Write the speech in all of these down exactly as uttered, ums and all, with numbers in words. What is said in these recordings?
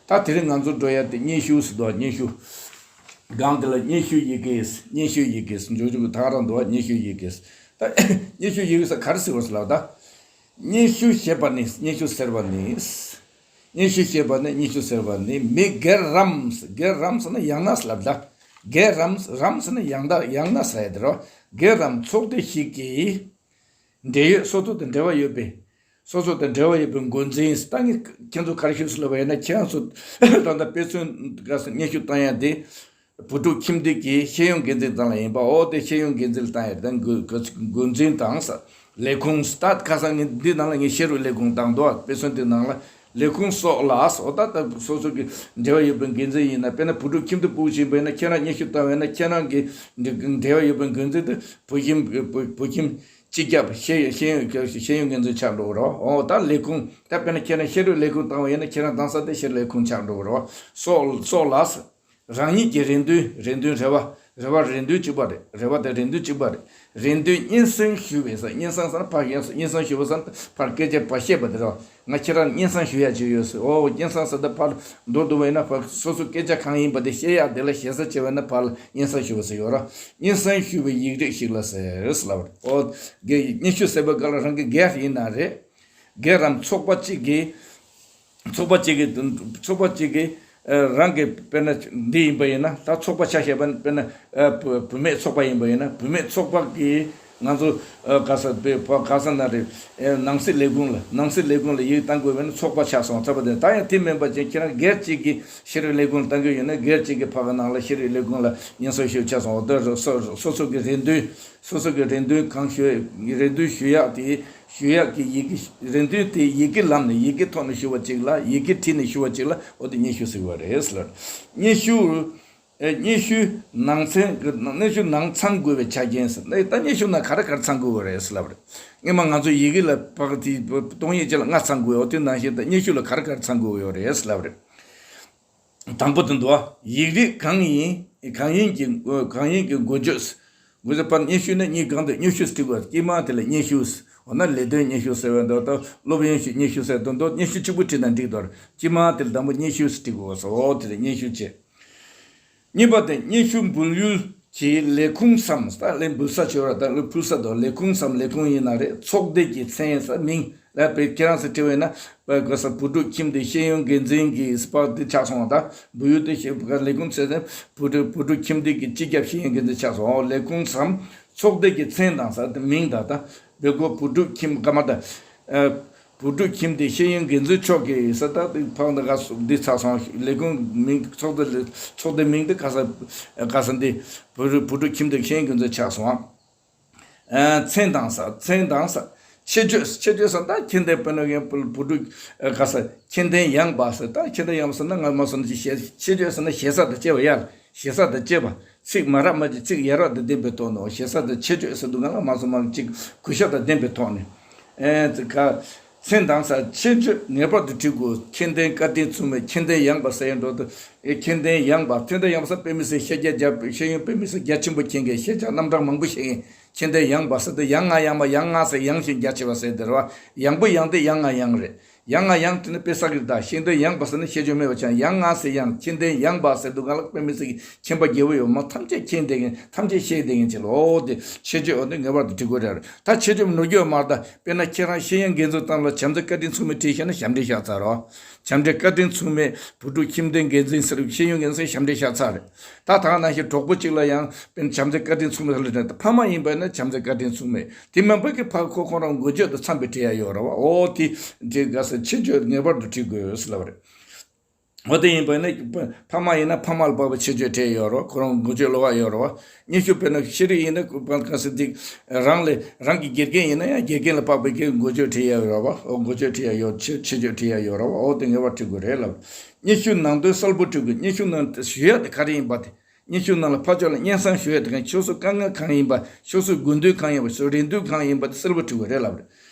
ད་དེ་རིང་ང་ཚོ་འགྲོ་ཡ་དེ་སྙན་ཞུ་ཟེར་འདུག་སྙན་ཞུ། སྒང་དེ་ལ་སྙན་ཞུ་ཡི་གེ། སྙན་ཞུ་ཡི་གེ་འཇོག་རྒྱུ་གི་ཐག་རང་འདུག་སྙན་ཞུ་ཡི་གེ། ད་སྙན་ཞུ་ཡི་གེ་ཟེར་ག་རེ་ཟེར་བ་ཟེར་ལབ་ད། སྙན་ཞུ་ཞེས་པ་ནི། སྙན་ཞུ་ཟེར་བ་ནི། སྙན་ཞུ་ཞེས་པ་ནི། སྙན་ཞུ་ཟེར་བ་ནི་མི་སྒེར་རམ། སྒེར་རམ་ཟེར་ན་ཡང་ན་ཟེར་ལབ་ད། སྒེར་རམ། རམ་ཟེར་ན་ཡང་ད་ཡང་ན་ཟེར་ཡ་དེ་རོ། སྒེར་རམ་ཚོགས་སྡེ་ཞིག་གིས། འབྲེལ་ཡོད་སོ་སོ་དང་འབྲེལ་བ་ཡོད་པའི། སོ་སོ་དང་འབྲེལ་བ་ཡོད་པའི་འགོ་འཛིན། ད་ངས་ཁྱེད་ཚོ་ག་རེ་ཞུ་ཟེར་ལབ་པ་ཡིན་ན། ཁྱེད་རང་ཚོ་ད་ལྟ་དཔེ་མཚོན་ག་ས་སྙན་ཞུ་བཏང་ཡ་དེ། བུ་ཕྲུག་ཁྱིམ་སྡེ་གི་ཤེས་ཡོན་འགན་འཛིན་ཙམ་ལ་ཡིན་པ། འོ་དེ་ཤེས་ཡོན་འགན་འཛིན་ལ་བཏང་ཡ་དང་འགོ་འགོ་འཛིན་དང་ས་ལས་ཁུངས། ད་ཁ་སང་ངས་འདི་ནང་ལ་ངས་ཤེས་རིག་ལས་ཁུངས་བཏང་འདུག་དཔེ་མཚོན་དེ་ནང་ལ་ལས་ཁུངས་སོགས་ལ། འོ་ད་ལྟ་སོ་སོ་གི་འབྲེལ་བ་ཡོད་པའི་འགན་འཛིན་ཡིན་ན། དཔེར་ན་བུ་ཕྲུག་ཁྱིམ་སྡེ་སྤོ་བཞིན་པ་ཡིན་ན། ཁྱེད་རང་སྙན་ཞུ་བཏང་བ་ཡིན་ན། ཁྱེད་རང་གི་འབྲེལ་བ་ཡོད་པའི་འགན་འཛིན་དེ་བུ་ཁྱིམ་བུ་བུ་ཁྱིམ། སྤྱི་ཁྱབ་ཤེས་ཤེས་ཡོན་ཤེས་ཡོན་འགན་འཛིན་ཆགས་འགྲོ་གི་རེད། འོ་ད་ལས་ཁུངས། ད་དཔེར་ན་ཁྱེད་རང་ཤེས་རིག་ལས་ཁུངས་བཏང་བ་ཡིན་ན། ཁྱེད་རང་བཏང་ས་དེ་ཤེས་རིག་ལས་ཁུངས་ཆགས་འགྲོ་གི་རེད། སོགས་སོགས་ལ། རང་ཉིད་ཀྱི་རེ་འདུན། རེ་འདུན་རེ་བ། རེ་བ་རེ་འདུན་གཅིག་པ་རེད། རེ་བ་དེ་རེ་འདུན་གཅིག་པ་རེད། རེ་འདུན་སྙན་སེང་ཞུ་བའི་ས། སྙན་སེང་ཟེར་ན་ཕར་སྙན་སེང་ཞུ་བ་ཟེར་ན་ཕར་སྐད་ཆ་ཕར་བཤད་པ་དེ་རེད། ང་ཁྱེད་རང་སྙན་སེང་ཞུ་ཡ་ཅིག་ཡོད་ཟེར། འོ་སྙན་སེང་ཟེར་ད་ཕར་མདོར་བསྡུ་བ་ཡིན་ན། ཕར་སོ་སོ་སྐད་ཆ་གང་ཡིན་པ་དེ་བཤད་ཡག་དེ་ལ་ཞེ་ས་བྱས་པ་ཡིན་ན་ཕར་ལ་སྙན་སེང་ཞུ་བ་ཟེར་ཡོད་ར། སྙན་སེང་ཞུ་བའི་ཡིག་རིགས་ཤིག་ལ་ཟེར་ཟེར་ལབ་པ་རེད། འོ་དེ་སྙན་ཞུ་ཟེར་བའི་སྐབས་ལ་རང་གི་སྒེར་ཡིན་ན་རེད། སྒེར་རམ་ཚོགས་པ་གཅིག་གིས། ཚོགས་པ་གཅིག་གིས། ཚོགས་པ་གཅིག་གིས་རང་གི་དཔེར་ན་འདི་ཡིན་པ་ཡིན་ན། ད་ཚོགས་པ་ཆ་བཞག་པ་ཡིན་ན། དཔེར་ན་བུ་བུད་མེད་ཚོགས་པ་ཡིན་པ་ཡིན་ན། བུད་མེད་ཚོགས་པ་གིས་ང་ཚོ་ག་ས་པའི་ག་ས་ན་རེད། ནང་སྲིད་ལས་ཁུངས་ལ། ནང་སྲིད་ལས་ཁུངས་ལ་ཡིག་བཏང་དགོས་པ་ཡིན་ན་ཚོགས་པ་ཆགས་སོང་ཚར་བ་དེ། ད་ཡང་དེ་མིན་པ་ཅིག་ཁྱེད་རང་སྒེར་གཅིག་གིས་ཤེས་རིག་ལས་ཁུངས་ལ་བཏང་གི་ཡོད་ན། སྒེར་གཅིག་གིས་ཕ་གི་ནང་ལ་ཤེས་རིག་ལས་ཁུངས་ལ་སྙན་སེང་ཞུ་ཆགས་སོང་། འོ་དེ་སོ་སོ་སོ་གི་རེ་འདུན། སོ་སོ་གི་རེ་འདུན་གང་ཞུ། རེ་འདུན་ཞུ་ཡག་དེ། ཞུ་ཡག་གི་ཡི་གེ། རེ་འདུན་དེ་ཡི་གེ་ལམ་ནས། ཡི་གེ་ཐོག་ནས་ཞུ་བ་གཅིག་ལ། ཡི་གེ་བྲིས་ནས་ཞུ་བ་གཅིག་ལ་འོ་དེ་སྙན་ཞུ་ཟེར་བ་རེད་ཟེར་ལབ་རེད། སྙན་ཞུ། ཨེ། སྙན་ཞུ་ནང་ཚན་གྱི། སྙན་ཞུ་ནང་ཚང་དགོས་པའི་ཆ་རྐྱེན་ཟེར། ཨེ། ད་སྙན་ཞུ་ནང་ག་རེ་ག་རེ་ཚང་དགོས་པ་རེད་ཟེར་ལབ་རེད། སྔོན་མ་ང་ཚོ་ཡི་གེ་ལ་ཕ་གི་དེ་གཏོང་ཡིག་ཅིག་ལ་ལྔ་ཚང་དགོས་ཡོད། དེ་ནང་བཞིན་ད་སྙན་ཞུ་ལ་ག་རེ་ག་རེ་ཚང་དགོས་ཡོད་རེད་ཟེར་ལབ་རེད། དང་པོ་དེ་འདུག་ཡིག་རིགས་གང་ཡིན། གང་ཡིན་གྱི། གང་ཡིན་གྱི་འགོ་བརྗོད། འགོ་བརྗོད་པར་སྙན་ཞུ་ནི་གཉིས་གང་དུ་སྙན་ཞུ་ཟེར་དགོས། དཀྱིལ་མ་དེ་ལ་སྙན་ཞུ། འོ་ན་ལས་དོན་སྙན་ཞུ་ཟེར་བ་འདུག་ད་སློབ་ཡོན་ཞུ་སྙན་ཞུ་ཟེར་དུ་འདུག་སྙན་ཞུ་གཅིག་པུ་བྲིས་ན་འགྲིག་འདུག་དཀྱིལ་མ་དེ་ལ་དང་པོ་སྙན་ཞུ་ཟེར་དགོས་སོ། དེ་ལ་སྙན་ཞུ་བྱེད། གཉིས་པ་དེ་སྙན་ཞུ་འབུལ་ཡུལ་གྱི་ལས་ཁུངས་སམ། ད་ལས་འབུལ་ས་བྱོས་ར། ད་ལས་ཕུལ་ས་དང་ལས་ཁུངས་སམ། ལས་ཁུངས་ཡིན་ན་རེད། ཚོགས་སྡེ་གི་མཚན་ས་མིང་། ལ་པའི་ཁྱེད་རང་ཚོ་བྲིས་པ་ཡིན་ན། པ་ག་ས་བུ་ཕྲུག་ཁྱིམ་སྡེ་ཤེས་ཡོན་འགན་འཛིན་གྱི་པ་དེ་ཆགས་སོང་བ། ད་འབུལ་ཡུལ་དེ་ཤེས་ལས་ཁུངས་ཚོས་བུ་ཕྲུག་བུ་ཕྲུག་ཁྱིམ་སྡེ་གི་སྤྱི་ཁྱབ་ཤེས་ཡོན་འགན་འཛིན་ཆགས་སོང་། ལས་ཁུངས་སམ། ཚོགས་སྡེ་གི་མཚན་དང་ས་དེ་མིང་དང་། ད་བེ་གོ་བུ་ཕྲུག་ཁྱིམ་ཀ་མ་ད། བུ་ཕྲུག་ཁྱིམ་སྡེ་ཤེས་ཡོན་འགན་འཛིན་མཆོག་གིས་ས། ད་དེ་ཕག་ད་ག་ས་འདི་ཆགས་སོང་། ལས་ཁུངས་མིང་། ཚོགས་སྡེ། ཚོགས་སྡེ་མིང་དེ་ག་ས་ག་ས་འདི་བུ་ཕྲུག་བུ་ཕྲུག་ཁྱིམ་སྡེ་ཤེས་ཡོན་འགན་འཛིན་ཆགས་སོང་། མཚན་དང་ས། མཚན་དང་ས། ཆེ་བརྗོད། ཆེ་བརྗོད་ས་ད་མཁྱེན་ལྡན་དཔེར་ན་ཡང་བུ་ཕྲུག་ག་ས་མཁྱེན་ལྡན་ཡངས་པ་ས། ད་མཁྱེན་ལྡན་ཡངས་པ་ས་ན་ང་མ་སོང་ཅི་ཞེ། ཆེ་བརྗོད་ས་ན་ཞེ་ས་དང་བཅས་པ་ཡ། ཞེ་ས་དང་བཅས་པ། ཚིག་མ་རབས་མ་གཅིག་ཚིག་ཡ་རབས་དང་ལྡན་པའི་ཐོག་ནས། ཞེ་ས་དང་ཆེ་བརྗོད་ས་དུ་ང་ལ་མ་སོང་མ་གཅིག་གུས་ཞབས་དང་ལྡན་པའི་ཐོག་ནས། ཨེ་ཙི་ག་མཚན་དང་ས། ཆེ་བརྗོད་ངེས་པར་དུ་བྲི་དགོས། མཁྱེན་ལྡན་བཀའ་དྲིན་མཚུངས་མེད། མཁྱེན་ལྡན་ཡངས་པ་ཟེར་ཡ་འགྲོ་དུ། ཨེ་མཁྱེན་ལྡན་ཡངས་པ། མཁྱེན་ལྡན་ཡངས་པ་ཟེར་དཔེ་མི་སྲིད་ཤེས་རྒྱ་རྒྱ། ཤེས་ཡོན་དཔེ་མི་སྲིད་རྒྱ་ཆེན་པོ་མཁྱེན་མཁན། ཤེས་བྱ་རྣམ་གྲངས་མང་པོ་ཤེས་མཁན། མཁྱེན་ལྡན་ཡངས་པ་ཟེར་དུ་ཡང་ང་ཡང་མ་ཡང་ང་ཟེར་ཡང་ཞིང་རྒྱ་ཆེ་བ་ཟེར་དེ་རེད་བ། ཡང་པོ་ཡང་དེ་ཡང་ང་ཡང་རེད། ཡང་ང་ཡང་དེ་ནི་དཔེ་བསགས་ཀྱི་རེད། ད་མཁྱེན་ལྡན་ཡངས་པ་ཟེར་ན་ཤེས་བྱ་མེད་པ་ཆགས། ཡང་ང་ཟེར་ཡང་། མཁྱེན་ལྡན་ཡངས་པ་ཟེར་དུ་ང་ལ་དཔེ་མི་སྲིད་ཀྱི་མཁྱེན་པ་རྒྱས་པོ་ཡོད། མ་ཐམས་ཅད་མཁྱེན་བསྡད་མཁན། ཐམས་ཅད་ཤེས་བསྡད་མཁན་ཅིག་ལ། འོ་དེ་ཆེ་བརྗོད་འོ་དེ་ངེས་པར་དུ་བྲི་དགོས་རེད། ད་ཆེ་བརྗོད་ནོར་རྒྱུ་མ་རེད། ད་དཔེར་ན་ཁྱེད་རང་ཤེས་ཡོན་འགན་འཛིན་སྟངས་ལ་བྱམས་བརྩེ་བཀའ་དྲིན་མཚུངས་མེད་བྲིས་ཤེས་ན་ཞབས་འདྲེན་ཤག་ཚར་རོ། བྱམས་བརྩེ་བཀའ་དྲིན་མཚུངས་མེད། བུ་ཕྲུག་ཁྱིམ་སྡེ་འགན་འཛིན་ཟེར། ཤེས་ཡོན་འགན་འཛིན་ཞབས་འདྲེན་ཤག་ཚར་རེད། ད་ད་ག་ནང་བཞིན་གྲོགས་པོ་གཅིག་ལ་ཡང་དཔེར་ན་བྱམས་བརྩེ་བཀའ་དྲིན་མཚུངས་མེད་ལབ་ན། ཕ་མ་ཡིན་པ་ན་བྱམས་བརྩེ་བཀའ་དྲིན་མཚུངས་མེད། དེ་མིན་པ་གི་ཕ་ཁོ་ཁོ་རང་འགོ་བརྗོད་དང་འཚམས་པའི་བྲིས་ཡ་ཡོད་རེད་བ། འོ་དེ་འདྲའི་ག་ས་ཆེ་བརྗོད་ངེས་པར་དུ་བྲི་དགོས་ཟེར་ལབ་རེད། འོ་དེ་ཡིན་པ་ན་ཕ་མ་ཡིན་ན་ཕ་མ་ལ་དཔག་པའི་ཆེ་བརྗོད་བྲིས་ཡོད་རེད་བ། ཁོ་རང་འགོ་བརྗོད་ལོ་བ་ཡོད་རེད་བ། སྙན་ཞུ་དཔེར་ན་ཤེས་རིག་ཡིན་ན་ག་ས་འདི་རང་ལས་རང་གི་དགེ་རྒན་ཡིན་ན་ཡང་དགེ་རྒན་ལ་དཔག་པའི་གི་འགོ་བརྗོད་བྲིས་ཡ་ཡོད་རེད་བ། འོ་འགོ་བརྗོད་བྲིས་ཡ་ཡོད། ཆེ་ཆེ་བརྗོད་བྲིས་ཡ་ཡོད་རེད་བ། འོ་དེ་ངེས་པར་བྲི་དགོས་རེད་ལབ། སྙན་ཞུ་ནང་དོན་གསལ་པོ་བྲི་དགོས། སྙན་ཞུ་ནང་དུ་ཞུ་ཡ་དེ་ག་རེ་ཡིན་པ་དེ། སྙན་ཞུ་ནང་ལ་ཕར་ཕྱོགས་ལ་སྙན་སེང་ཞུ་ཡ་དེ་གང་། ཕྱོགས་སུ་དཀའ་ངལ་གང་ཡིན་པ། ཕྱོགས་སུ་དགོས་འདུན་གང་ཡིན་པ། ཕྱོགས་རེ་འདུན་གང་ཡིན་པ་དེ་གསལ་པོ་བྲི་དགོས་རེད་ལབ་རེད།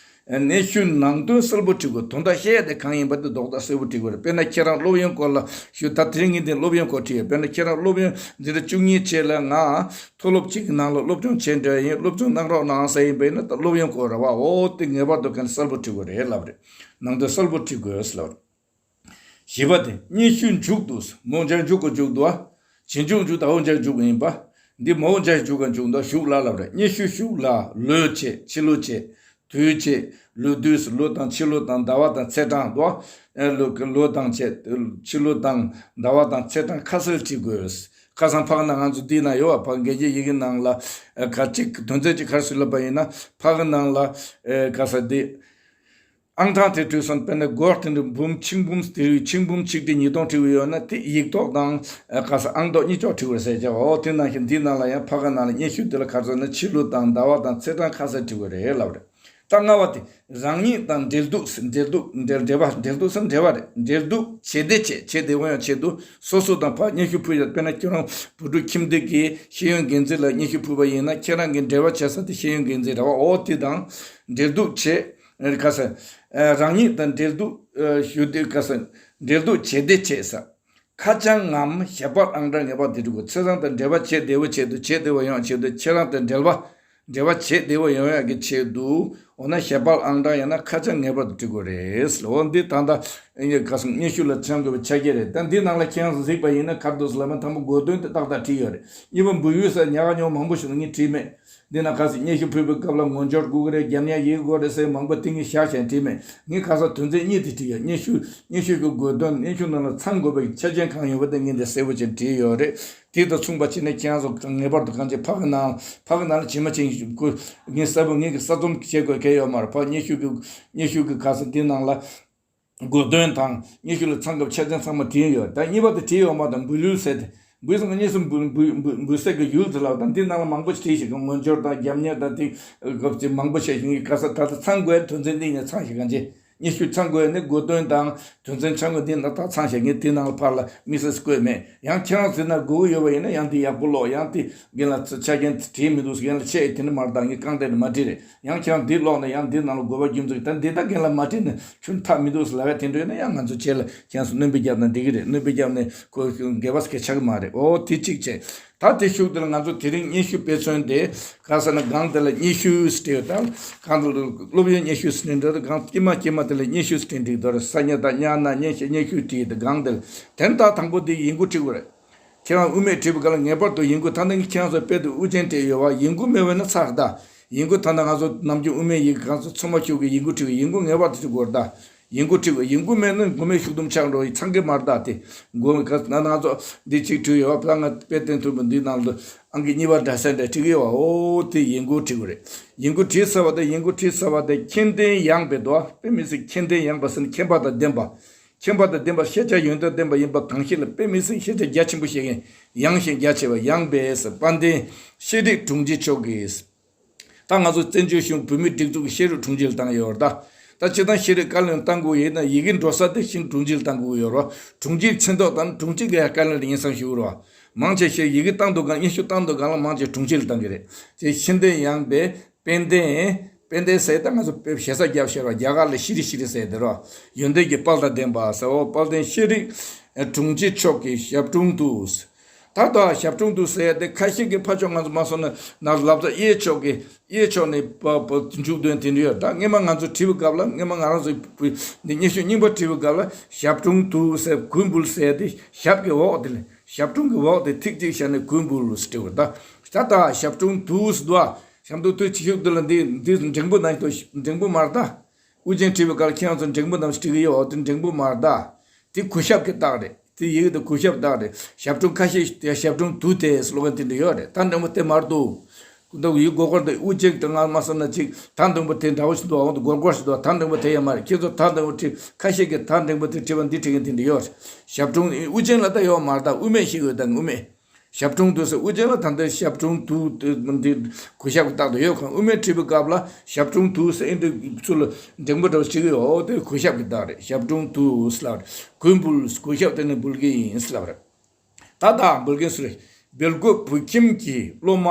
སྙན་ཞུ་ནང་དོན་གསལ་པོ་བྲི་དགོས། དོན་དག་བཤད་ཡ་དེ་གང་ཡིན་པ་དེ་རྡོག་རྡོག་གསལ་པོ་བྲི་དགོས་རེད། དཔེར་ན་ཁྱེད་རང་སློབ་ཡོན་སྐོར་ལ་ཞུ། ད་དེ་རིང་ངས་འདི་སློབ་ཡོན་སྐོར་བྲིས་ཡོད། དཔེར་ན་ཁྱེད་རང་སློབ་ཡོན་འཛིན་གྲྭ་བཅུ་གཉིས་བྱས་ལ་ང་མཐོ་སློབ་གཅིག་གི་ནང་ལ་སློབ་སྦྱོང་བྱས་འདྲ་ཡིན། སློབ་སྦྱོང་གནང་རོགས་གནང་ཟེར་ཡིན་པ་ཡིན་ན་ད་སློབ་ཡོན་སྐོར་རེད་བ། འོ་དེ་ངེས་པར་དུ་ག་ནས་གསལ་པོ་བྲི་དགོས་རེད་ལབ་རེད། ནང་དོན་གསལ་པོ་བྲི་དགོས་ལབ་རེད། བཞི་པ་དེ་སྙན་ཞུ་མཇུག་ཏུ། མོ་འཇར་མཇུག་གི་མཇུག་ཏུ་ཨ། རྗེས་འཇུག་མཇུག་ཏུ་ཨོ་འཇར་མཇུག་ཡིན་པ། འདི་མོ་འཇར་མཇུག་གི་མཇུག་ཏུ་བཞུགས་ལ་ལབ་རེད། སྙན་ཞུ་བཞུགས་ལ། ལོས་བྱེད། ཕྱི་ལོ་བྱེད། དུས་བྱེད། ལོ་དུས། ལོ་དང་ཕྱི་ལོ་དང་ཟླ་བ་དང་ཚེས་གྲངས་དོ། ཨེ་ལོ་ལོ་དང་བྱེད། ཕྱི་ལོ་དང་ཟླ་བ་དང་ཚེས་གྲངས་ཁ་གསལ་བྲིས་དགོས། ཁ་སང་ཕ་གི་ནང་ང་ཚོ་འདི་ན་ཡོད་པ། ཕ་གི་འགལ་རྐྱེན་ཡི་གེ་ནང་ལ་ཨེ་ག་ཅིག་དོན་ཚན་ཅིག་ག་རེ་ཟེར་ལབ་པ་ཡིན་ན། ཕ་གི་ནང་ལ་ཨེ་ག་ས་འདི། ཨང་གྲངས་དེ་བྲིས་སོང་། དཔེར་ན་སྒོར་དེ་འདྲ་འབུམ་ཆིག་འབུམ་དེ་རིགས་ཆིག་འབུམ་ཆིག་ཁྲི་ཉིས་སྟོང་བྲིས་ཡོད་ན། དེ་ཡིག་ཐོག་དང་ཨ་ག་ས་ཨང་ཐོག་གཉིས་ཆ་བྲིས་དགོས་ཟེར་བྱས། འོ་དེ་ནང་བཞིན་འདི་ནང་ལ་ཡང་ཕ་གི་ནང་ལ་སྙན་ཞུ་དེ་ལ་ག་རེ་ཟེར་ན། ཕྱི་ལོ་དང་ཟླ་བ་དང་ཚེས་གྲངས་ཁ་གསལ་བྲིས་དགོས་རེད་ལབ་རེད། ད་ལྔ་པ་དེ་རང་ཉིད་དང་འབྲེལ་གཏུག་འབྲེལ་གཏུག་འབྲེལ་འབྲེལ་བ། འབྲེལ་གཏུག་ཟེར་འབྲེལ་བ་རེད། འབྲེལ་གཏུག་བྱེད་བདེ་བྱེད། བྱེད་བདེ་བོ་ཡང་བྱེད་དུ། སོ་སོ་དང་ཕར་སྙན་ཞུ་ཕུལ་ཡ། དཔེར་ན་ཁྱོད་རང་བུ་ཕྲུག་ཁྱིམ་སྡེ་གི་ཤེས་ཡོན་འགན་འཛིན་ལ་སྙན་ཞུ་ཕུལ་བ་ཡིན་ན། ཁྱེད་རང་གི་འབྲེལ་བ་བྱེད་ས་དེ་ཤེས་ཡོན་འགན་འཛིན་རེད་པ། འོ་དེ་དང་འབྲེལ་གཏུག་བྱེད། ཨ་ག་ས། ཨ་རང་ཉིད་དང་འབྲེལ་གཏུག་ཨ་ཞུ་དུས་ག་ས། འབྲེལ་གཏུག་བྱེད་བདེ་བྱེད་ས། ཁ་བྱང་ངམ་ཞལ་པར་ཨང་གྲངས་ངེས་པར་དུ་འབྲི་དགོས། ཁྱེད་རང་དང་འབྲེལ་བ་བྱེད་བདེ་བོ་ཆེད་དུ། བྱེད་བདེ་བོ་ཡོང་ཆེད་དུ། ཁྱེད་རང་དང་འབྲེལ་བ། འབྲེལ་བ་བྱེད་བདེ་བོ་ཡོང་ཡག་གི་ཆེད་དུ། འོ་ན་ཞལ་པར་ཨང་གྲངས་ཡང་ན་ཁ་བྱང་ངེས་པར་དུ་འབྲི་དགོས་རེད། འོ་འདི་ད་ལྟ་ཨ་ག་ས་སྙན་ཞུ་ལ་ཚང་དགོས་པའི་ཆ་རྐྱེན་རེད། ད་འདི་ནང་ལ་ཁྱེད་རང་ཚོ་གཟིགས་པ་ཡིན་ན་ག་རེ་འདུག་ཟེར་ལབ་ན། དང་པོ་དགོས་དོན་དེ་ཏག་ཏག་བྲིས་ཡོད་རེད། གཉིས་པ་འབུལ་ཡུལ་ཟེར་ཉག་ག་ཉོག་མང་པོ་ཞིག་ངས་བྲིས་མེད། འདི་ན་ག་ས་སྙན་ཞུ་ཕུལ་བའི་སྐབས་ལ་ངོ་སྦྱོར་དགོས་ཀྱི་རེད། རྒྱབ་གཉེར་ཡིན་དགོས་རེད་ཟེར་མང་པོ་དེ་ངས་བཞག་བཞག་བྲིས་མེད། ངས་ག་ས་དོན་ཚན་གཉིས་དེ་བྲིས་ཡོད། སྙན་ཞུ། སྙན་ཞུ་གི་དགོས་དོན། སྙན་ཞུ་ནང་ལ་ཚང་དགོས་པའི་ཆ་རྐྱེན་གང་ཡོད་པ་དེ་ངས་འདི་གསལ་པོ་བྱས་བྲིས་ཡོད་རེད། དེ་དང་མཚུངས་པ་བྱས་ནས་ཁྱེད་རང་ཚོ་ངེས་པར་དུ་གང་ཅི་ཕ་གི་ནང་། ཕ་གི་ནང་ལ་ཇི་མ་ཇི་བཞིན་ངས་གསལ་པོ་ངས་ཀྱི་གསར་རྩོམ་བྱེད་དགོས་གལ་ཡོད་མ་རེད། ཕ་སྙན་ཞུ་གི། སྙན་ཞུ་གི་ག་ས་འདི་ནང་ལ། དགོས་དོན་དང་སྙན་ཞུ་ལ་ཚང་སྐབས་ཆ་རྐྱེན་ཚང་མ་བྲིས་ཡོད། ད་གཉིས་པ་དེ་བྲིས་ཡོད་མ་དང་འབུལ་ཡུལ་ཟེར་ཏེ། འབུལ་ཟེར་ན་སྙན་ཞུ་འབུལ་འབུལ་འབུལ་འབུལ་སའི་གི་ཡུལ་དེ་ལ། ད་འདི་ནང་ལ་མང་པོ་ཞིག་བྲིས་ཤིག་ངོ་སྦྱོར་དང་རྒྱབ་གཉེར་དང་དེ་སྐབས་ཀྱི་མང་པོ་བྱས་ཤིང་གི་ག་ས། ད་ལྟ་ཚང་དགོས་དོན་ཚན་འདི་ནས་ཚང་ཞིག་གང་ཅི། སྙན་ཞུ་ཚང་དགོས་ནི་དགོས་དོན་དང་དོན་ཚན་ཚང་དགོས་འདི་ན་ད་ཚང་ཞིག་ངས་དེ་ནང་ལ་ཕར་ལ་དམིགས་བསལ་བཀོད་མེད། ཡང་ཁྱེད་རང་ཚོ་ན་དགོས་ཀྱི་ཡོད་པ་ཡིན་ན་ཡང་དེ་ཡག་པོ་ཀློག་ཡང་དེ་རྒན་ལགས་ཚོ་ཆ་རྐྱེན་བྲིས་མི་འདུག་རྒན་ལགས་བཤད་ཡོད་དེ་ནི་མ་རེད། ད་ངས་རྐང་སྟེང་ནས་མ་བྲིས་རེད། ཡང་ཁྱེད་རང་འདི་ཀློག་ནས་ཡང་འདི་ནང་ལ་དགོས་པ་རྒྱུ་མཚན་གྱིས་ད་འདི་ད་རྒན་ལགས་མ་བྲིས་ན་ཁྱོད་ཐབས་མི་འདུག་ཟེར་ལབ་ཡ་དེ་འདྲ་ཡོད་ན་ཡང་ང་ཚོ་བྱས་ལ་ཁྱེད་རང་ཚོ་སྣོན་པ་བརྒྱབ་ན་འགྲིག་གི་རེད། སྣོན་པ་བརྒྱབ་ནས་ཁོ་འགལ་བ་སྐད་ཆགས་ཀྱི་མ་རེད། འོ་དེ་གཅིག་བྱས། ད་དེ་ཤུགས་དེ་ལ་ང་ཚོ་དེ་རིང་སྙན་ཞུ་དཔེ་མཚོན་དེ་ག་ས་ན་སྒང་དེ་ལ་སྙན་ཞུ་ཟེར་ཡོད། ད་སྒང་དེ་ལ་སློབ་ཡོན་སྙན་ཞུ་ཟེར་ནས་འདྲ། ད་སྒང་དཀྱིལ་མ་དཀྱིལ་མ་དེ་ལ་སྙན་ཞུ་ཟེར་འགྲིག་དོ་རེད། ས་ཉ་ད་ཉ་ན་སྙན་ཞུ། སྙན་ཞུ་བྲིས་ཡོད། ད་སྒང་དེ་ལ་དེ་ནས་ད་དང་པོ་དེ་ཡིན་གོ་བྲིས་དགོས་རེད། ཁྱེད་རང་དབུ་མེད་བྲིས་པའི་སྐབས་ལ་ངེས་པར་དུ་ཡིན་གོ། ད་ནི་ཁྱེད་རང་ཚོ་དཔེ་དེ་དབུ་ཅན་བྲིས་ཡོད་པ། ཡིན་གོ་མེད་པ་ན་ཚར། ད་ཡིན་གོ་ད་ནི་ང་ཚོ་ནམ་རྒྱུན་དབུ་མེད་ཡི་གེ་གང་ཚོ་ཚོད་མ་ཤུགས་ཀྱི་ཡིན་གོ་བྲིས་པའི། ཡིན་གོ་ངེས་པར་དུ་བྲིས་དགོས་རེད་ད། ཡིན་གོ་བྲིས་དགོས། ཡིན་གོ་མེད་ན་མགོ་མེད་ཤུགས་སྡོམ་ཆགས་འགྲོ་ཡི་ཚང་གི་མ་རེད་ད། དེ་མགོ་མེད་ག་ན་ང་ཚོ་འདི་གཅིག་བྲིས་ཡོད་པ། ད་ང་དཔེ་བསྟན་ཐུབ་པ་འདི་ནང་དུ་ཨང་ཀི་གཉིས་པ་འདྲ་ས་འདྲ་བྲིས་ཡོད་པ། འོ་དེ་ཡིན་གོ་བྲིས་དགོས་རེད། ཡིན་གོ་བྲིས་ཚར་བ་དེ། ཡིན་གོ་བྲིས་ཚར་བ་དེ་མཁྱེན་ལྡན་ཡངས་པའི་དོ། དཔེ་མི་སྲིད་མཁྱེན་ལྡན་ཡངས་པ་ཟེར་ན་མཁྱེན་པ་དང་ལྡན་པ། མཁྱེན་པ་དང་ལྡན་པ། ཤེས་བྱ་ཡོན་ཏན་ལྡན་པ་ཡིན་པ་གང་ཞིག་ལ། དཔེ་མི་སྲིད་ཤེས་བྱ་རྒྱ་ཆེན་པོ་ཤེས་མཁན། ཡངས་ཤིང་རྒྱ་ཆེ་བ། ཡངས་པས་དཔལ་ལྡན་ཤེས་རིག་དྲུང་ཆེ་མཆོག་གིས། ད་ང་ཚོ་བཙན་བྱོལ་གཞུང་བོད་མིའི་སྒྲིག་འཛུགས་ཀྱི་ཤེས་རིག་དྲུང་ཆེ་ལ་བཏང་ཡོད་རེད་ད། ད་སྤྱིར་བཏང་ཤེས་རིག་བཀའ་བློན་བཏང་དགོས་ཡིན་ན་ཡི་གེ་འགྲོ་ས་དེ་ཤེས་རིག་དྲུང་ཆེ་ལ་བཏང་དགོས་ཡོད་རེད། དྲུང་ཆེའི་མཚན་ཐོག་དང་དྲུང་ཆེ་གི་བཀའ་བློན་ལ་ཡིན་བསམ་ཞུ་རོགས། མང་ཆེ་ཤོས་ཡི་གེ་བཏང་འདུག་གང་། སྙན་ཞུ་བཏང་འདུག་གང་ལ་མང་ཆེ་དྲུང་ཆེ་ལ་བཏང་གི་རེད། དེ་ཤེས་ལྡན་ཡངས་པས། དཔལ་ལྡན། དཔལ་ལྡན་ཟེར་ད་ང་ཚོ་དཔེ་ཞེ་ས་རྒྱབ་ཤེས་རོགས། རྒྱ་གར་ལ་ཤི་རི་ཤི་རི་ཟེར་དེ་རོགས། ཡོན་ཏན་གྱི་དཔལ་དང་ལྡན་པ་ཟེར། འོ་དཔལ་ལྡན་ཤེས་རིག་དྲུང་ཆེ་མཆོག་གི་ཞབས་དྲུང་དུ། ད་ལྟ་ཞབས་དྲུང་དུ་ཟེར་ཡ་དེ་ཁ་ཤས་ཀྱིས་ཕར་ཕྱོགས་ང་ཚོ་མ་སོང་ན་ན་ལབ་ཙང་གཡས་ཕྱོགས་ཀྱི། གཡས་ཕྱོགས་ནས་པ་པ་མཇུག་དོན་དེ་འདྲ་ཡོད། ད་སྔས་མ་ང་ཚོ་བྲིས་པའི་སྐབས་ལ། སྔས་མ་ང་རང་ཚོ་འདི་སྙན་ཞུ་རྙིང་པ་བྲིས་པའི་སྐབས་ལ་ཞབས་དྲུང་དུ་ཟེར། གུས་འབུལ་ཟེར་ཡ་དེ་ཞབས་ཀྱི་འོག་དེ་ལ། ཞབས་དྲུང་གི་འོག་དེ་ཐིག་གཅིག་བཞག་ནས་གུས་འབུལ་བྲིས་པ་ད། ད་ལྟ་ཞབས་དྲུང་དུ་ཟེར་འདུག་ཨ། ཞབས་དྲུང་དུ་བྱེད་ཤུགས་དེ་ལ་འདི་འདི་འགྲེང་བུ་ནང་དུ་འགྲེང་བུ་མ་རེད་ད། དབུ་ཅན་བྲིས་པའི་སྐབས་ལ་ཁྱེད་རང་ཚོ་འགྲེང་བུ་ནང་བྲིས་ཀྱི་ཡོད། འོ་དེ་འགྲེང་བུ་མ་རེད་ད། དེ་གུས་ཞབས་ཀྱི་རྟགས་རེད། དེ་ཡི་གེ་དེ་གུས་ཞབས་རྟགས་རེད། ཞབས་དྲུང་ཁ་ཤས་དེ་ཞབས་དྲུང་དུ་དེ་ཟེར་ལབ་མཁན་དེ་འདྲ་ཡོད་རེད། ད་འགྲེང་བུ་དེ་མ་རེད་འདུག་ཁོ་ད་ཡི་གེ་མགོ་སྐོར་དེ་དབུ་ཅན་དེ་ང་མ་བསམ་ན་ཅིག་ད་འགྲེང་བུ་དེ་འདྲ་བོ་ཞིག་འདུག་འོང་དུ་མགོ་སྐོར་ཞིག་འདུག་ད་འགྲེང་བུ་དེ་ཡང་མ་རེད། ཁྱེད་ཚོ་ད་འགྲེང་བུ་བྲིས། ཁ་ཤས་ཀྱིས་ད་འགྲེང་བུ་དེ་བྲིས་པ་འདི་བྲིས་མཁན་དེ་འདྲ་ཡོད་རེད། ཞབས་དྲུང་དབུ་ཅན་ལ་ད་ཡོད་མ་རེད་ད། དབུ་མེད་ཞིག་ཡོད་ད། དབུ་མེད། ཞབས་དྲུང་དུ་ཟེར་དབུ་ཅན་ལ་ད་ལྟ་ཞབས་དྲུང་དུ་འདི་གུས་ཞབས་ཀྱི་རྟགས་དེ་ཡོད་གང་། དབུ་མེད་བྲིས་པའི་སྐབས་ལ་ཞབས་དྲུང་དུ་ཟེར་ཨེ་འདྲ་ཚུར་ལ་འགྲེང་བུ་འདྲ་བོ་ཞིག་ཡོད། དེ་གུས་ཞབས་ཀྱི་རྟགས་རེད། ཞབས་དྲུང་དུ་ཟེར་ལབ་རེད། གུས་འབུལ། གུས་ཞབས་དེ་ནི་འབུལ་གྱི་ཡིན་ཟེར་ལབ་རེད། ད་ལྟ་འབུལ་མཁན་སུ་རེད། སྦེལ་ཀོབ་བོད་ཁྱིམ་གྱི་སློབ་མ་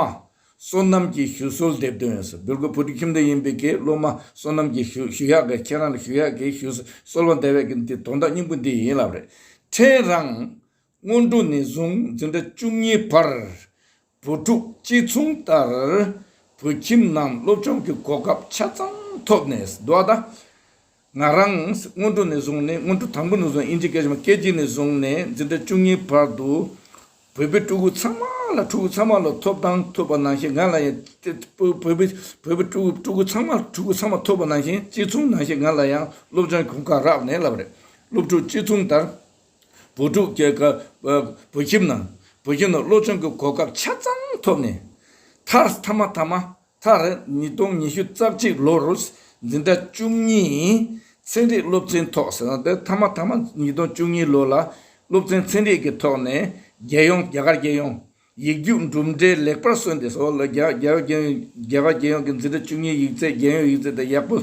བསོད་ནམས་ཀྱིས་ཞུ་གསོལ་འདེབས་དོན་ཟེར། སྦེལ་ཀོབ་བོད་ཁྱིམ་སྡེ་ཡིན་པའི་གི་སློབ་མ་བསོད་ནམས་ཀྱིས་ཞུ་ཞུ་ཡག་གི་ཁྱེད་རང་ལ་ཞུ་ཡག་གི་ཞུ་གསོལ་བ་འདེབས་ཡག་གི་འདི་དོན་དག་སྙིང་པོ་འདི་ཡིན་ལབ་རེད། ཕྲན་རང་སྔོན་འགྲོ་ནས་བཟུང་འཛིན་གྲྭ་བཅུ་གཉིས་བར་བུ་ཕྲུག་གཅིག་མཚུངས་ལྟར་བོད་ཁྱིམ་ནང་སློབ་སྦྱོང་གི་གོ་སྐབས་ཆ་ཚང་ཐོབ་ནས་འདུག་ད། ང་རང་སྔོན་འགྲོ་ནས་བཟུང་ནས། སྔོན་འགྲོ་དང་པོ་ནས་བཟུང་། དབྱིན་ཇི་སྐད་ཆ་མ་སྐད་ཅིག་ནས་བཟུང་ནས་འཛིན་གྲྭ་བཅུ་གཉིས་བར་དུ་བོད་པའི་ཕྲུ་གུ་ཚང་མ་ལ། ཕྲུ་གུ་ཚང་མ་ལ་ཐོབ་དང་ཐོབ་པ་ནང་བཞིན་ང་ལ་ཡང་། བོད་པའི་བོད་པའི་ཕྲུ་གུ་ཕྲུ་གུ་ཚང་མ་ཕྲུ་གུ་ཚང་མ་ཐོབ་པ་ནང་བཞིན། གཅིག་མཚུངས་ནང་བཞིན་ང་ལ་ཡང་སློབ་སྦྱོང་གོང་ཁ་རག་ནས་ལབ་རེད། སློབ་ཕྲུག་གཅིག་མཚུངས་ལྟར། བུ་ཕྲུག་སྐྱེ་ཀ་བུ་ཁྱིམ་ནང་། བུ་ཁྱིམ་ནང་སློབ་སྦྱོང་གི་གོ་སྐབས་ཆ་ཚང་ཐོབ་ནས། མཐར་མཐའ་མ་མཐའ་མ། མཐར་ཉིས་སྟོང་ཉི་ཤུ་རྩ་གཅིག་ལོར་འཛིན་གྲྭ་བཅུ་གཉིས་ཚན་རིག་སློབ་ཚན་ཐོག་ཟེར་ན། དེ་མཐའ་མ་མཐའ་མ་ཉིས་སྟོང་བཅུ་གཉིས་ལོ་ལ་སློབ་ཚན་ཚན་རིག་གི་ཐོག་ནས་རྒྱལ་ཡོངས། རྒྱ་གར་རྒྱལ་ཡོངས་ཡིག་རྒྱུགས་གྲུབ་འབྲས་ལེགས་པར་སོན་ཏེ་སོ་ལ། རྒྱ་རྒྱ་རྒྱ་རྒྱ་གར་རྒྱལ་ཡོངས་ཀྱི་འཛིན་གྲྭ་བཅུ་གཉིས་ཡིག་ཚད། རྒྱལ་ཡོངས་ཡིག་ཚད་དེ་ཡག་པོ།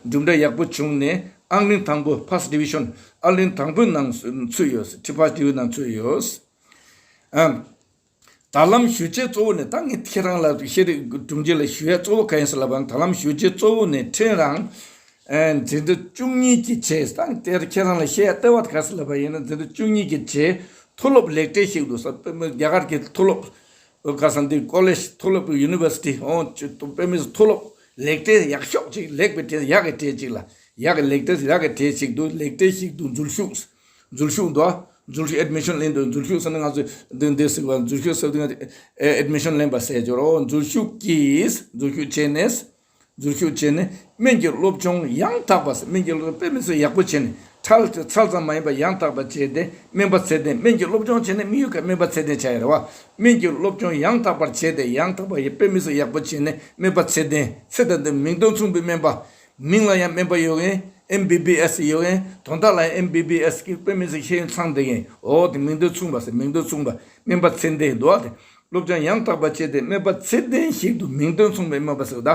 གྲུབ་འབྲས་ཡག་པོ་བྱུང་ནས་ཨང་རིམ་དང་པོ། first division། ཨང་རིམ་དང་པོའི་ནང་ཚུད་ཡོད། ཁྲི་ཕག་ཏི་ཝི་ནང་ཚུད་ཡོད། ཨམ། ད་ལམ་ཞུ་བྱེད་གཙོ་བོ་ནི། ད་ངས་ཁྱེད་རང་ལ་ཤེས་རིག་སྒྲུང་རྒྱུད་ལ་ཞུ་ཡ་གཙོ་བོ་ག་ཡིན་ཟེར་ལབ་པ་ན། ད་ལམ་ཞུ་བྱེད་གཙོ་བོ་ནི་ཁྱེད་རང་ཨེ། འཛིན་གྲྭ་བཅུ་གཉིས་ཀྱི་རྗེས། ད་དེར་ཁྱེད་རང་ལ་བཤད་ཡ་ལྟེ་བ་ག་ཟེར་ལབ་པ་ཡིན་ན། འཛིན་གྲྭ་བཅུ་གཉིས་ཀྱི་རྗེས་མཐོ་སློབ་ལེགས་གྲས་ཤིག་ཏུ་ས། དཔེ་མི་རྒྱ་གར་གྱི་མཐོ་སློབ་ག་ས་འདི་ཀོ་ལེཇ། མཐོ་སློབ་ཡུ་ནི་ཝར་སི་ཊི། འོ་ཅི། དཔེ་མི་སྲིད་མཐོ་སློབ་ལེགས་གྲས་ཡག་ཤོས་ཅིག། ལེགས་པའི་གྲས། ཡག་གི་གྲས་ཅིག་ལ། ཡག་གི་ལེགས་གྲས། ཡག་གི་གྲས་ཤིག་ཏུ། ལེགས་གྲས་ཤིག་ཏུ་འཛུལ་ཞུགས། འཛུལ་ཞུགས་འདུག་ཨ། འཛུལ་ཞུགས། ཨེཌ་མི་ཤན་ལེན་འདུག། འཛུལ་ཞུགས་ཟེར་ན་ང་ཚོས་འདི་འདི་ཟེར་བ། འཛུལ་ཞུགས་ཟེར་དུས་ང་ཚོས་ཨེ། ཨེཌ་མི་ཤན་ལེན་པ་ཟེར་གྱི་རེད། འཛུལ་ཞུགས་ཀྱིས། འཛུལ་ཞུགས་བྱས་ནས། འཛུལ་ཞུགས་བྱས་ནས་སྨན་གྱི་སློབ་སྦྱོང་ཡང་དག་པ། སྨན་གྱི་སློབ་དཔེ་མི་སྲིད་ཡག་པོ་བྱས་ནས། འཚར་འཚར་ཙམ་མ་ཡིན་པར་ཡང་དག་པ་བྱས་ཏེ་སྨན་པ་ཚད་ལྡན། སྨན་གྱི་སློབ་སྦྱོང་བྱས་ནས་དམིགས་ཡུལ་ག་སྨན་པ་ཚད་ལྡན་ཆགས་ཡ་རེད་བ། སྨན་གྱི་སློབ་སྦྱོང་ཡང་དག་པར་བྱས་ཏེ། ཡང་དག་པ་ཡི་དཔེ་མི་སྲིད་ཡག་པོ་བྱས་ནས་སྨན་པ་ཚད་ལྡན། ཚད་ལྡན་དེ་མིང་དོན་མཚུངས་པའི་སྨན་པ། མིང་ལ་ཡང་སྨན་པ་ཡོད་མཁན། ཨེམ་བི་བི་ཨེས་ཡོད་མཁན། དོན་དག་ལ་ཡང་ཨེམ་བི་བི་ཨེས་ཀྱི་དཔེ་མི་སྲིད་ཤེས་ཡོན་ཚང་བསྡད་མཁན། འོ་དེ་མིང་དོན་མཚུངས་པ་ཟེར། མིང་དོན་མཚུངས་པ། སྨན་པ་ཚད་ལྡན་འདུག་བ། དེ་སློབ་སྦྱོང་ཡང་དག་པ་བྱས་ཏེ་སྨན་པ་ཚད་ལྡན་ཞིག་ཏུ། མིང་དོན་མཚུངས་པའི་སྨན་པ་ཟེར་བ་ད་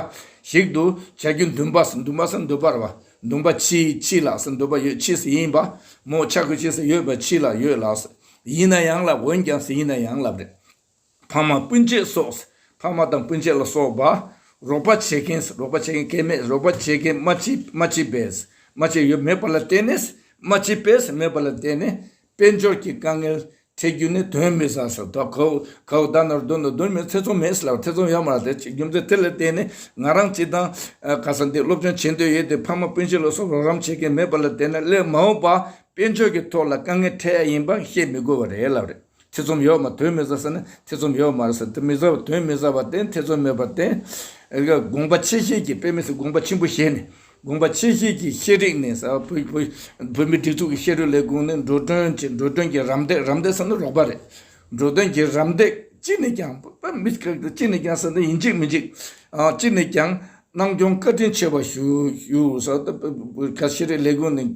ཞིག་ཏུ་བྱ་རྒྱུ། འདུན་པ་ཟེར། འདུན་པ་ཟེར་འདོད་པ་རེད་བ། འདུན་པ། ཕྱི། ཕྱི་ལ་ཟེར། འདོད་པ་ཡོད། ཕྱི་ཟེར་ཡིན་པ། མོ་ཆ་ཁུ་ཕྱི་ཟེར་ཡོད་པ། ཕྱི་ལ་ཡོད་ལ་ཟེར། ཡིན་ན་ཡང་ལ། འོན་ཀྱང་ཟེར། ཡིན་ན་ཡང་ལབ་རེད། ཕ་མ་སྤུན་མཆེད་སོགས། ཕ་མ་དང་སྤུན་མཆེད་ལ་སོགས་པ། རོགས་པ་བྱེད་མཁན། རོགས་པ་བྱེད་མཁན་སྐལ་མེད། རོགས་པ་བྱེད་མཁན་མ་མཆིས། མ་མཆིས་པས། མ་མཆིས་ཡོད། མེད་པ་ལ་བརྟེན་ནས། མ་མཆིས་པས། མེད་པ་ལ་བརྟེན་ནས་དཔལ་འབྱོར་གྱི་དཀའ་ངལ་འཕྲད་རྒྱུ་ནི་གདོན་མི་ཟ་ཟེར། ད་གའུ་གའུ་ད་ནར་གདོན་ནོ་གདོན་མི། ཐེ་ཚོམ་མེད་ཟེར་ལ། ཐེ་ཚོམ་ཡོད་མ་རེད། དེ་རྒྱུ་མཚན་དེ་ལ་བརྟེན་ནས་ང་རང་སྤྱིར་བཏང་ག་ས་འདི་སློབ་སྦྱོང་བྱེད་འདོད་ཡོད་དེ། ཕ་མ་སྤུན་མཆེད་ལ་སོགས་རོགས་རམ་བྱེད་མཁན་མེད་པ་ལ་བརྟེན་ནས་སླད་མ་འོངས་པ་དཔལ་འབྱོར་གྱི་ཐོག་ལ་དཀའ་ངལ་འཕྲད་ཡ་ཡིན་པ་བཤད་མི་དགོས་པ་རེད་ལབ་རེད། ཐེ་ཚོམ་ཡོད་མ། གདོན་མི་ཟ་ཟེར་ན་ཐེ་ཚོམ་ཡོད་མ་རེད་ཟེར། དེ་མི་ཟ་བ། གདོན་མི་ཟ་བར་བརྟེན། ཐེ་ཚོམ་མེད་པར་བརྟེན། དགོངས་པ་ཆེ་བཞེས་ཀྱིས། དཔེ་མི་སྲིད་དགོངས་པ་ཆེན་པོ་བཞེས་ནས། དགོངས་པ་ཆེ་བཞེས་ཀྱིས་ཤེས་རིག་ནས་ཟེར། བོད་བོད་བོད་མིའི་སྒྲིག་འཛུགས་ཀྱི་ཤེས་རིག་ལས་ཁུངས་ནས་འགྲོ་གྲོན་གྱི། འགྲོ་གྲོན་གྱི་རམ་འདེགས། རམ་འདེགས་ཟེར་ན་རོགས་པ་རེད། འགྲོ་གྲོན་གྱི་རམ་འདེགས་ཅི་ནས་ཀྱང་། དཔེ་མི་སྲིད་ཅི་ནས་ཀྱང་ཟེར་ན་ཡིན་གཅིག་མིན་གཅིག་ཨ། ཅི་ནས་ཀྱང་གནང་སྐྱོང་བཀའ་དྲིན་ཆེ་བ་ཞུ་ཞུ་ཟེར། ད་ཤེས་རིག་ལས་ཁུངས་ནས་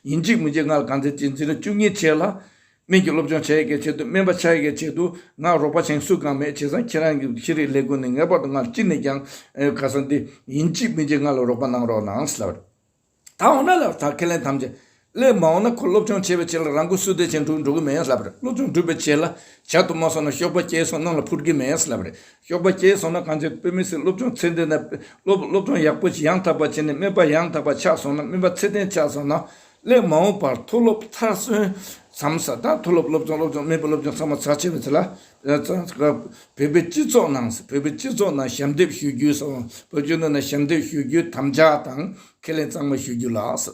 ཡིན་གཅིག་མིན་གཅིག་ང་ལ་གང་ཚེ་གཅིག་འཛིན་གྲྭ་བཅུ་གཉིས་བྱས་ལ། སྨན་གྱི་སློབ་སྦྱོང་བྱ་ཡི་གི་ཆེད་དུ། སྨན་པ་ཆགས་ཡི་གི་ཆེད་དུ་ང་རོགས་པ་བྱེད་མཁན་སུ་གང་མེད། བྱས་ཙང་ཁྱེད་རང་གི་ཤེས་རིག་ལས་ཁུངས་ནས་ངེས་པར་དུ་ང་ལ་ཅི་ནས་ཀྱང་ཨེ། ག་ས་འདི་ཡིན་གཅིག་མིན་གཅིག་ང་ལ་རོགས་པ་གནང་རོགས་གནང་ཟེར་ལབ་རེད། ད་འོ་ན་ལབ། ད་ཁས་ལེན་ཐམས་ཅད་སླད་མ་འོངས་ན་ཁོ་སློབ་སྦྱོང་བྱས་པའི་ཆེད་ལ་རང་མགོ་སུ་བདེ་ཆེན་འགྲོ་འགྲོ་གི་མེད་ལབ་རེད། སློབ་སྦྱོང་གྲུབ་པའི་ཆེད་ལ་བྱ་དུ་མ་སོང་ན་གཤོག་པ་སྐྱེས་སོང་ན་ལ་འཕུར་གི་མེད་ལབ་རེད། གཤོག་པ་སྐྱེས་སོང་ན་གང་བྱེད། དཔེ་མི་སྲིད་སློབ་སྦྱོང་ཚད་ལྡན་ན། སློབ་སློབ་སྦྱོང་ཡག་པོ་ཞིག་ཡང་དག་པ་བྱས་ནས་སྨན་པ་ཡང་དག་པ་ཆགས་སོང་ན། སྨན་པ་ཚད་ལྡན་ཆགས་སོང་ན། སླད་མ་འོངས་པར་མཐོ་སློབ་མཐར་སོན་མཚམས་ས། ད་མཐོ་སློབ་སློབ་སྦྱོང་སློབ་སྦྱོང་སྨན་པ་སློབ་སྦྱོང་ཚང་མ་ཚར་བྱས་པའི་ཚེ་ལ། བོད་པའི་སྤྱི་ཚོགས་ནང་། བོད་པའི་སྤྱི་ཚོགས་ནང་ཞབས་འདེགས་ཞུ་རྒྱུ་སོགས། བོད་སྤྱི་ཚོགས་ནང་ཞབས་འདེགས་ཞུ་རྒྱུའི་དམ་བཅའ་དང་ཁས་ལེན་གཙང་མ་ཞུ་རྒྱུ་ལགས།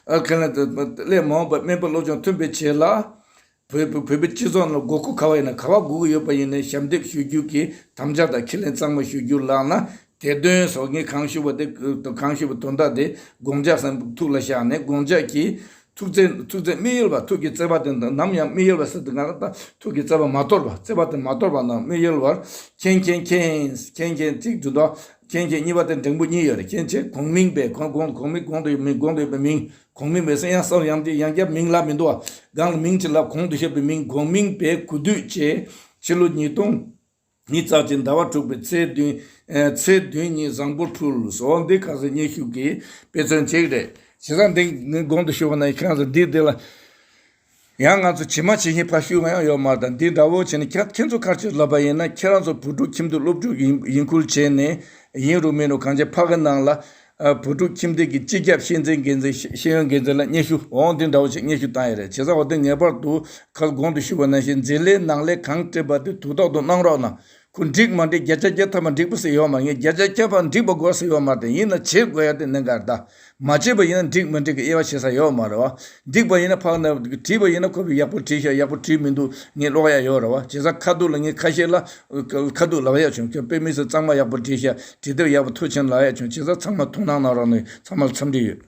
ཨ། ཁས་ལེན། སླད་མ་འོངས་པར་སྨན་པ་སློབ་སྦྱོང་ཐོན་པའི་རྗེས་ལ། བོད་བོད་བོད་པའི་སྤྱི་ཚོགས་ནང་དགོས་མཁོ་ག་བ་ཡིན་ན། ག་བ་དགོས་ཀྱི་ཡོད་པ་ཡིན་ནའི་ཞབས་འདེགས་ཞུ་རྒྱུ་གི་དམ་བཅའ་དང་ཁས་ལེན་གཙང་མ་ཞུ་རྒྱུ་ལགས་ན། དེ་དོན་སོགས། ངས་གང་ཞུ་བ་དེ། གང་ཞུ་བ་དོན་དག་དེ་དགོངས་འཇགས་སམ་ཐུགས་ལ་བཞག་ནས། དགོངས་འཇགས་ཀྱིས་ཐུགས་བརྩེ། ཐུགས་བརྩེ་མི་གཡེལ་བ། ཐུགས་ཀྱི་བརྩེ་བ་དེ་ནམ་ཡང་མི་གཡེལ་བ་ཟེར་དུས་ང་ལ། ད་ཐུགས་ཀྱི་བརྩེ་བ་མ་དོར་བ། བརྩེ་བ་དེ་མ་དོར་བ་ནམ་མི་གཡེལ་བར། མཁྱེན་མཁྱེན་མཁྱེན། མཁྱེན་མཁྱེན་གཅིག་འདུག་དོ། མཁྱེན་མཁྱེན་གཉིས་པ་དེ་འགྲེང་བུ་གཉིས་ཡོད་རེད། མཁྱེན་བྱས་གོང་མིང་པས། གོང་གོང་གོང་མིང་། གོང་དུ་ཡོད་མིང་། གོང་དུ་ཡོད་པའི་མིང་། གོང་མིང་པས་ཟེར་ཡང་ས་ཡང་དེ་ཡང་བསྐྱར་མིང་ལབ་མི་འདུག་བ། སྒང་ལ་མིང་ཅིག་ལབ། གོང་དུ་བཤད་པའི་མིང་གོང་མིང་པས་གུས་འདུད་བྱས། ཕྱི་ལོ་ཉིས་སྟོང་ཉིས་རྩ་གཅིག་ཟླ་བ་དྲུག་པའི་ཚེས་བདུན། ཨེ། ཚེས་བདུན་ཉིན་བཟང་པོར་ཕུལ་སོང་། འདི་ཁ་སང་སྙན་ཞུ་གི་དཔེ་མཚོན་གཅིག་རེད། བྱས་ཙང་འདི་ངས་གོང་དུ་ཞུས་པ་ནང་བཞིན་ཁྱེད་རང་ཚོ་འདི་འདི་ལ་ཡང་ང་ཚོ་ཇི་མ་ཇི་བཞིན་ཕར་ཞུ་གི་ཡང་ཡོད་མ་རེད། ད་འདི་འདྲ་བོ་བྱས་ནས་ཁྱེད་ཁྱེད་ཚོ་ག་རེ་བྱེད་ལབ་པ་ཡིན་ན། ཁྱེད་རང་ཚོ་བོད་ཕྲུག་ཁྱིམ་སྡེ་སློབ་ཕྲུག་ཡིན་ཡིན་ཁུལ་བྱས་ནས། ཡིན་རུང་མིན་རུང་གང་བྱས་ཕ་གི་ནང་ལ། ཨ། བོད་ཕྲུག་ཁྱིམ་སྡེ་གི་སྤྱི་ཁྱབ་ཤེས་འཛིན་འགན་འཛིན། ཤེས་ཤེས་ཡོན་འགན་འཛིན་ལ་སྙན་ཞུ་འོང་འདི་འདྲ་བོ་ཞིག་སྙན་ཞུ་བཏང་ཡོད་རེད། བྱས་ཙང་འོ་དེ་ངེས་པར་དུ་ཁ་གོང་དུ་ཞུས་པ་ནང་བཞིན་འཛིན་ལས་ནང་ལས་གང་སྤྲད་པ་དེ་དུས་ཐོག་ཏུ་གནང་རོགས་གནང་། ཁོ་འགྲིག་མ་འགྲིག་བརྒྱ་ཆ་བརྒྱ་ཐམ་པ་འགྲིག་པ་ཟེར་ཡོད་མ་རེད། ངས་བརྒྱ་ཆ་བརྒྱ་ཐམ་པ་འགྲིག་པ་དགོས་ཟེར་ཡོད་མ་རེད། ཡིན་ན་བྱེད་དགོས་ཡ་དེ་གནད་འགག་རེད་ད། མ་བྱས་པ་ཡིན་ན་འགྲིག་མི་འགྲིག་གི་དབྱེ་བ་ཕྱེ་ས་ཡོད་མ་རེད་བ། འགྲིག་པ་ཡིན་ན་ཕར་ན་བྲིས་པ་ཡིན་ན་ཁོ་བོས་ཡག་པོ་བྲིས་ཤག་ཡག་པོ་བྲིས་མི་འདུག་ངས་ཀློག་ཡ་ཡོད་རེད་བ། བྱས་ཙང་ཁ་ཐུག་ལ་ངས་ཁ་ཤས་ལ་ཁ་ཐུག་ལབ་ཡ་བྱུང་། ཁྱོད་དཔེ་མི་སྲིད་གཙང་མ་ཡག་པོ་བྲིས་ཤག་བྲིས་དེབ་ཡག་པོ་མཐུག་ཕྱིན་ལབ་ཡ་བྱུང་། བྱས་ཙང་ཚང་མ་མཐོང་སྣང་གནང་རོགས་གནང་། ཚང་མ་ལ་འཚམས་འདྲི་ཡོད།